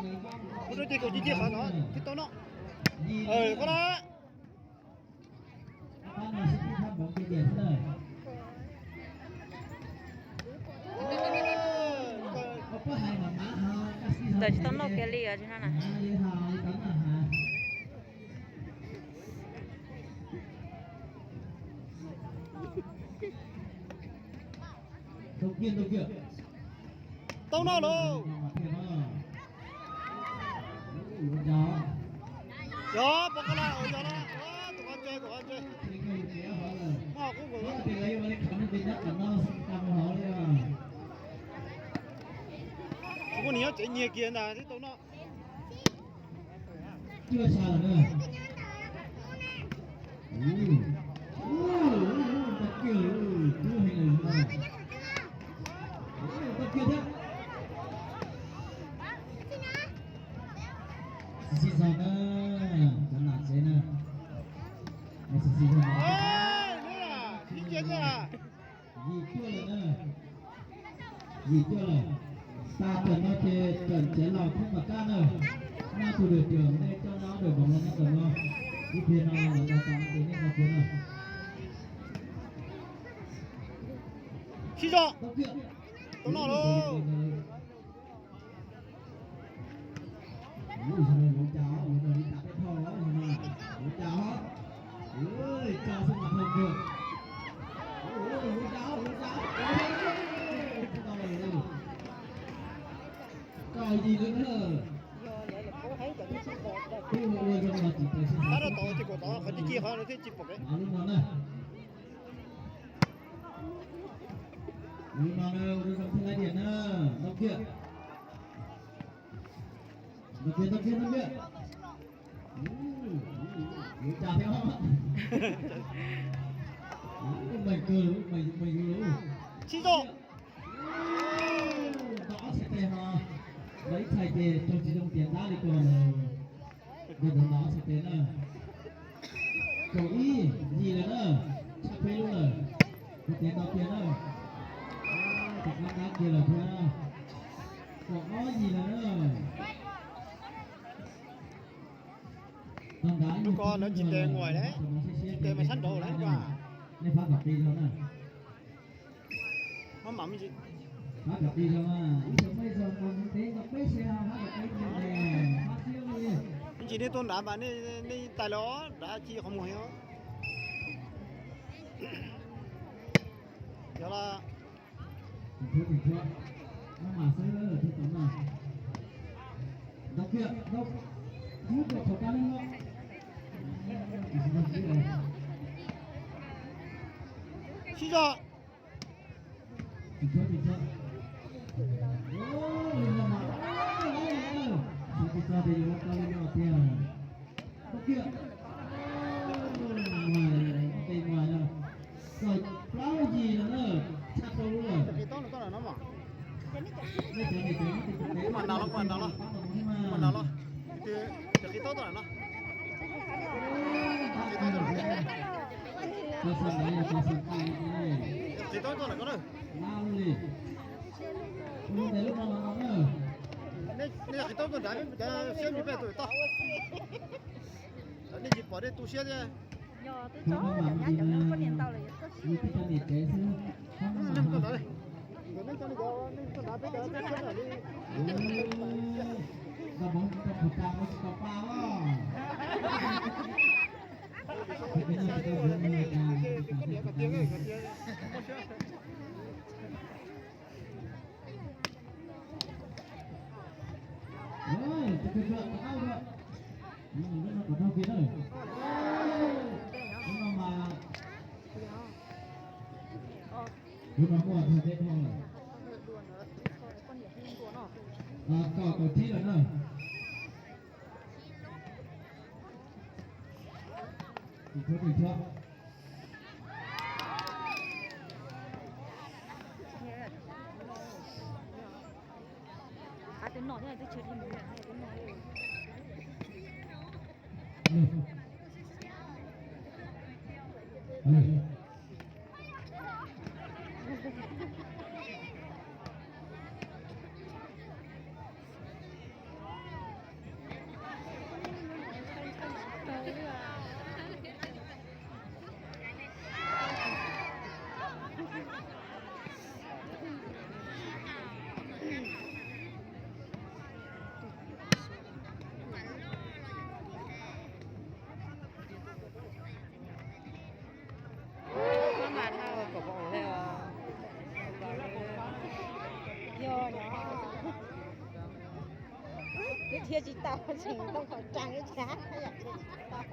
Ua rau ces kaum ci ci qhov no thiaj tau noj. Koj na. Ntawm tsis tau noj kiag li os no na. Tau noj lauj. Yog, pom qab lawm, yog na. Tus qhov ntse, tus qhov ntse. Qub nkaus. Kuv niam nyob tsev nyiag kiag ntag, twb tau noj. Cuaj sab lawm na. Ua, ua, ua, tau kiag, ua, tub heev lawm no. Ua, tau kiag thiab. Xis xis zog na, cov nam tsev na. Xis xis zog na. Yim cuaj lawm na. Yim cuaj lawm. Tas tawm no ces tawm tsev los thoob Npam Kaj na. Noj tus dawm tiam nej coj noj dawm npaum no nyob tawm no. Ib pliag no lawv noj tas ces nej noj kiag na. Sib zog. Tau noj lauj. Tab rau tod ces kom tod qhov tib ci qhov no thiaj tsis pom kev. Sib zog. Ntau ob txhais tes ho, ntau ib txhais ces raug tsis zoo tias ntab li ko. Ntau ntau ob txhais tes na. Kaum ib yim lawm na, tshaj peb lub lawm. Kuv tias ntau kiag na. Kaum ob ntab kiag lawm thiab. Kaum ob yim lawm na. Lub ko lawv tsis tes nguaim, tsis tes mas sab nraud lawm. Nej pab kom qis zog na. Pab kom qis zog na, ib tsoom peb zog mus ntev nkaus peb sab, pab kom qis zog. Me ntsis nej tuaj nrad mas nej tais los nrad ci qhov muag os. Yog los. Sib zog. Plaub yim lawm na, tshaj tau lub lawm. Mas nag los, mas nag los. Mas nag los. Cov qis taub tuaj lawm no. Qis taub tuaj lawm ko na. Nej qis taub tuaj nrad, siab ntsws peb tus toj. Nej tsis pom nej tu siab thiab. Lub no muaj thaj teb dhau lawm. Kaum, kaum tsib lawm na. Tus tshuab, tus tshuab. Dhia tsis tau, tseem nrog qhov tseem ib tsam yam dhia tsis tau.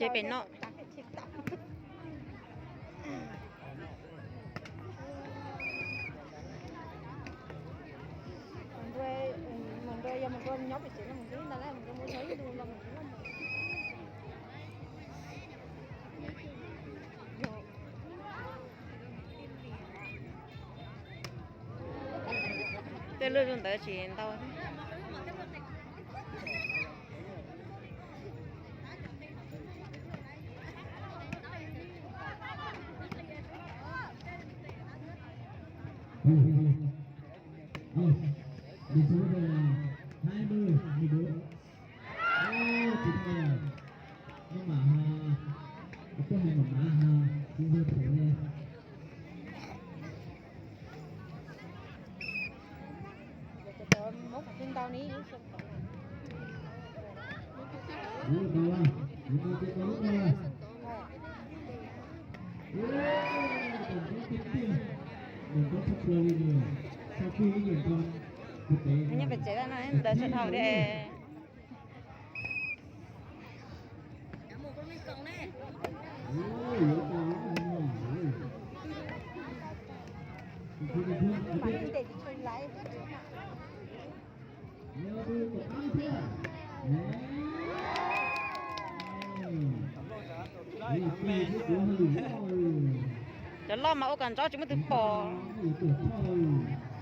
Ces pem no. Mus nrua, yog mus nrua nyob pem tsev no mus nrua ib ntag, mus nrua mus nrua ib ntu los mus nrua. Tej lub zoo ntawd tsis ntau. Ui, ui, ui. Ui, điểm số là hai mươi mười bốn. Ôi, tuyệt vời. Các bạn ha, có hai màu mã ha, xin vô thủ nha. Ui, ui, ui, ui, ui, ui. Ui, tổng thống tiếp theo. Tổng thống sắp ra đi rồi. Sau khi cái điểm còn thực tế. Nyob pem tsev no ntawd sawv dhau li. Cov loj mas ua kom ntsoov tsis muaj tus pom.